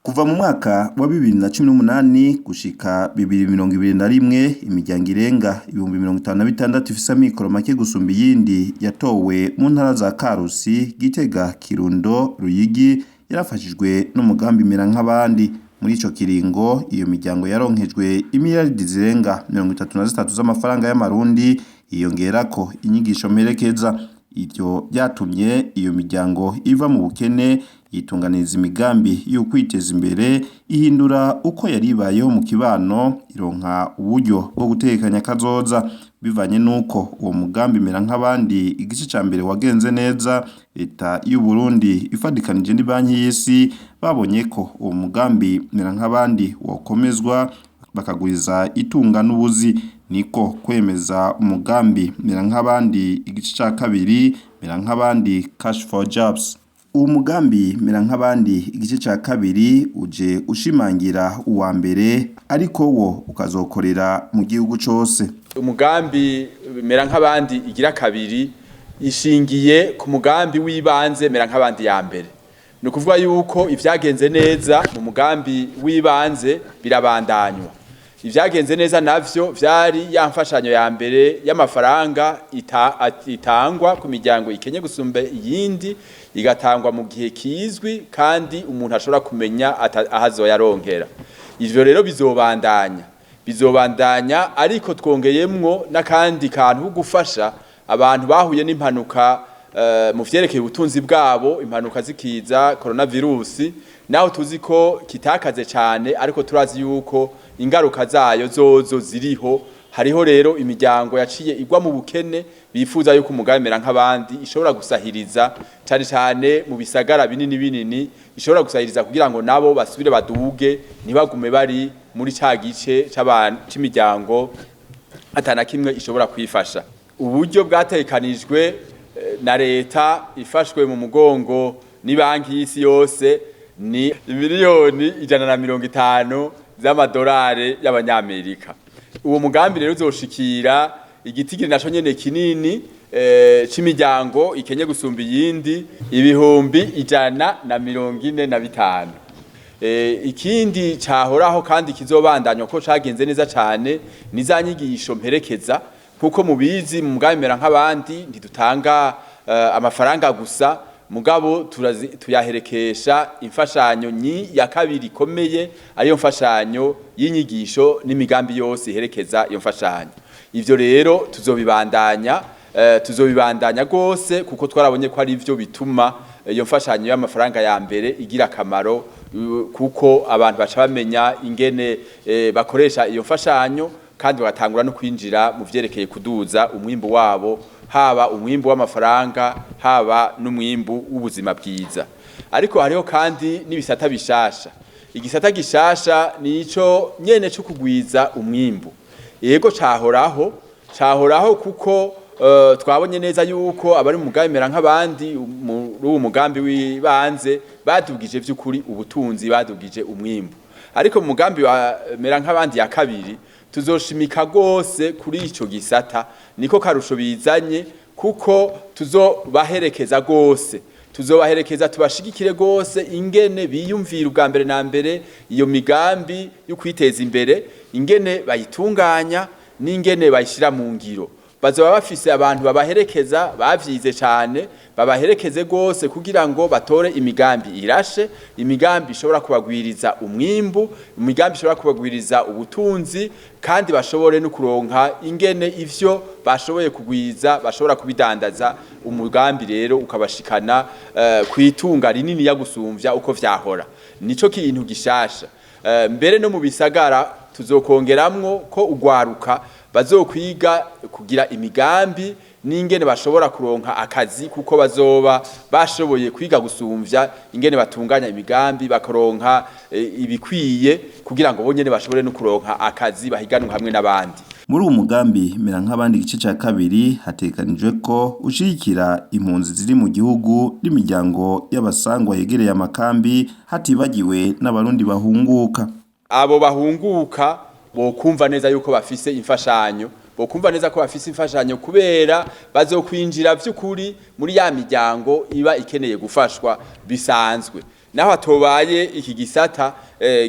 Kuva mu mwaka wa 2018 gushika 2021, imiryango irenga 56,000 ifise amikoro make gusumba iyindi yatowe mu ntara za Karusi, Gitega, Kirundo, Ruyigi yarafashijwe n'umugambi Mera nk'abandi. Muri ico kiringo iyo miryango yaronkejwe imiliyaridi zirenga 33 z'amafaranga y'amarundi, hiyongerako inyigisho mperekeza. Ivyo vyatumye iyo miryango iva mu bukene, yitunganiriza imigambi yo kwiteza imbere, ihindura uko yari ibayeho mu kibano, ironka uburyo bwo gutegekanya kazoza. Bivanye n'uko uwo mugambi Mera nk'abandi igice ca mbere wagenze neza, Leta y'u Burundi ifadikanije n'ibanki y'isi babonye ko uwo mugambi Mera nk'abandi wokomezwa, bakagwiza itunga n'ubuzi, niko kwemeza umugambi Mera nk'abandi igice ca kabiri, Mera nk'abandi Cash for Jobs. Uwo mugambi Mera nk'abandi igice ca kabiri uje ushimangira uwa mbere, ariko wo ukazokorera mu gihugu cose. Umugambi Mera nk'abandi igira kabiri ishingiye ku mugambi w'ibanze Mera nk'abandi ya mbere. Ni ukuvuga yuko ivyagenze neza mu mugambi w'ibanze birabandanywa. Ivyagenze neza navyo vyari ya mfashanyo ya mbere y'amafaranga itangwa ku miryango ikenye gusumba iyindi, igatangwa mu gihe kizwi kandi umuntu ashobora kumenya aho azoyaronkera. Ivyo rero bizobandanya, ariko twongeyemwo n'akandi kantu ko gufasha abantu bahuye n'impanuka mu vyerekeye ubutunzi bwabo, impanuka zikiza coronavirus. Naho tuzi ko kitakaze cyane, ariko turazi yuko ingaruka zayo zozo ziriho. Hariho rero imiryango yaciye igwa mu bukene bifuza yuko umugambi Mera nk'abandi ishobora gusahiriza, cyane cyane mu bisagara binini binini, ishobora gusahiriza kugira ngo nabo basubire baduge, ntibagume bari muri ca gice c'imiryango atana kimwe ishobora kwifasha. Uburyo bwatekanijwe na leta ifashwe mu mugongo ni banki y'isi yose ni 150 miliyoni z'amadolari y'abanyamerika. Uwo mugambi rero uzoshikira igitigiri naco nyene kinini c'imiryango ikenye gusumba iyindi, 145,000. Ikindi cahoraho kandi kizobandanywa ko cagenze neza cane ni za nyigisho mperekeza. Nkuko mubizi, mu mugambi Mera nk'abandi ntidutanga amafaranga gusa, mugabo tuyaherekesha imfashanyo nyi ya kabiri ikomeye, ariyo mfashanyo y'inyigisho n'imigambi yose iherekeza iyo mfashanyo. Ivyo rero tuzobibandanya gose, kuko twarabonye ko ari byo bituma iyo mfashanyo y'amafaranga ya mbere igira akamaro, kuko abantu baca bamenya ingene bakoresha iyo mfashanyo kandi bagatangura no kwinjira mu vyerekeye kuduza umwimbu wabo, haba umwimbu w'amafaranga, haba n'umwimbu w'ubuzima bwiza. Ariko hariho kandi n'ibisata bishasha. Igisata gishasha nico nyene co kugwiza umwimbu. Yego, cahoraho, kuko twabonye neza yuko abari mu mugambi Mera nk'abandi muri uwo mugambi w'ibanze badugije vy'ukuri ubutunzi, badugije umwimbu. Ariko mu mugambi wa Mera nk'abandi ya kabiri tuzoshimika gose kuri ico gisata. Niko karusho bizanye, kuko tuzobaherekeza gose, tuzobaherekeza tubashigikire gose ingene biyumvira ubwa mbere na mbere iyo migambi yo kwiteza imbere, ingene bayitunganya n'ingene bayishira mu ngiro. Bazoba bafise abantu babaherekeza bavyize cane, babaherekeze gose kugira ngo batore imigambi irashe, imigambi ishobora kubagwiriza umwimbu, imigambi ishobora kubagwiriza ubutunzi, kandi bashobore no kuronka ingene ivyo bashoboye kugwiza bashobora kubidandaza. Umugambi rero ukabashikana kwitunga rinini ya gusumvya uko vyahora. Nico kintu gishasha. Mbere no mu bisagara tuzokongeramwo ko ugwaruka bazokwiga kugira imigambi n'ingene bashobora kuronka akazi, kuko bazoba bashoboye kwiga gusumvya ingene batunganya imigambi, bakaronka ibikwiye kugira ngo bonyene bashobore no kuronka akazi, bahiganwe hamwe n'abandi. Muri uwo mugambi Mera nk'abandi igice ca kabiri hategekanijwe ko ushigikira impunzi ziri mu gihugu n'imiryango y'abasangwa yegereye amakambi, hatibagiwe n'abarundi bahunguka. Abo bahunguka bokumva neza yuko bafise imfashanyo, bokumva neza ko bafise imfashanyo, kubera bazokwinjira vy'ukuri muri ya miryango iba ikeneye gufashwa bisanzwe. Naho hatobaye iki gisata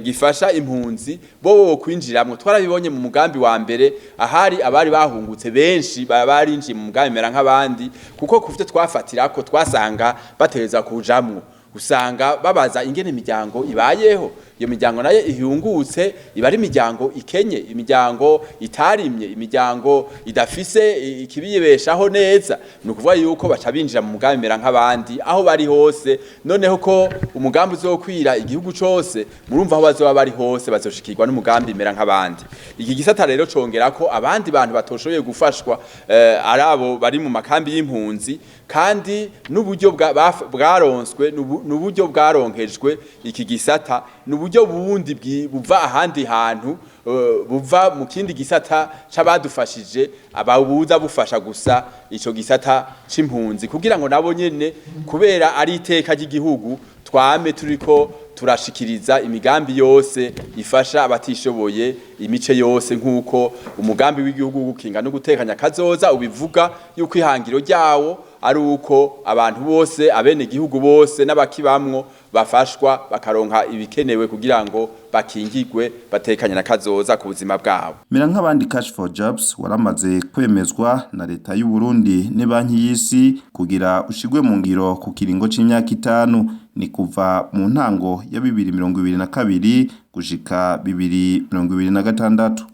gifasha impunzi, bo kwinjiramwo. Twarabibonye mu mugambi wa mbere, ahari abari bahungutse benshi barinjiye mu mugambi mera nk'abandi, kuko kuvyo twafatirako twasanga batereza kujamwo, usanga babaza ingene imiryango ibayeho. Iyo miryango nayo ihungutse iba ari imiryango ikenye, imiryango itarimye, imiryango idafise ikibiyibeshaho neza. Ni ukuvuga yuko baca binjira mu mugambi mera nk'abandi aho bari hose. Noneho ko umugambi uzokwira igihugu cose, murumva aho bazoba bari hose bazoshikirwa n'umugambi mera nk'abandi. Iki gisata rero congera ko abandi bantu batoshoboye gufashwa, ari abo bari mu makambi y'impunzi. Kandi n'uburyo bwaronswe, n'uburyo bwaronkejwe iki gisata, n'uburyo bundi buva ahandi hantu, buva mu kindi gisata c'abadufashije, ababuza bufasha gusa ico gisata c'impunzi, kugira ngo nabo nyene, kubera ari iteka ry'igihugu, twame turiko turashikiriza imigambi yose ifasha abatishoboye, imice yose, nk'uko umugambi w'igihugu gukinga no gutekanya kazoza ubivuga, yuko ihangiro ryawo ari uko abantu bose, abene igihugu bose n'abakibamwo, bafashwa bakaronka ibikenewe kugira ngo bakingigwe, batekanye na kazoza ku buzima bwabo. Mera nk'abandi Cash for Jobs waramaze kwemezwa na leta y'u Burundi ne Banki y'Isi kugira ushigwe mu ngiro ku kiringo c'imyaka 5, ni kuva mu ntango ya 2022 gushika 2026.